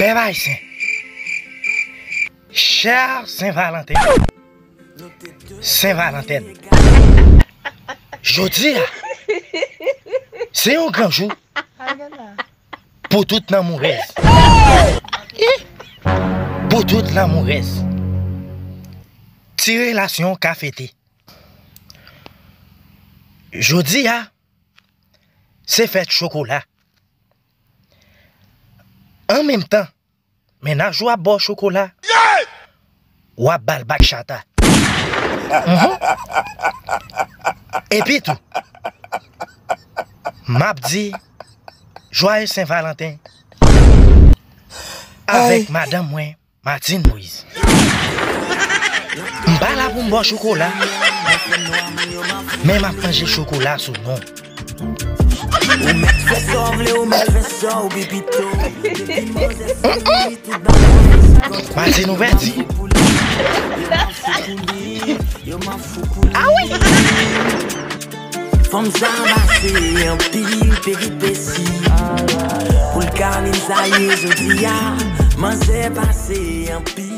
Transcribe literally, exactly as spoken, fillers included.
Pèp ayisyen, chè Sen Valanten, Sen Valanten, jodi a, se yon gran jou pou tout lanmourèz. Pou tout lanmourèz. Ti relasyon ka fete. Jodi a, se fèt chokola. An menm tan, mennaj ou ap ba w chokola, w ap ba l bachata. Mhm. Epi tou, m ap di, Joyeux Saint Valentin avèk madanm mwen, Martine Moïse. M pa la pou m ba w chokola, men m ap manje chokola sou non. Ou mèt fè sa w vle, ou mèt fè sa w pi pito. Martine, ou pèdi. Ah wi! Fanm sa pase anpil peripesi pou l ka vin sa l ye jodi a. Manzè pase anpil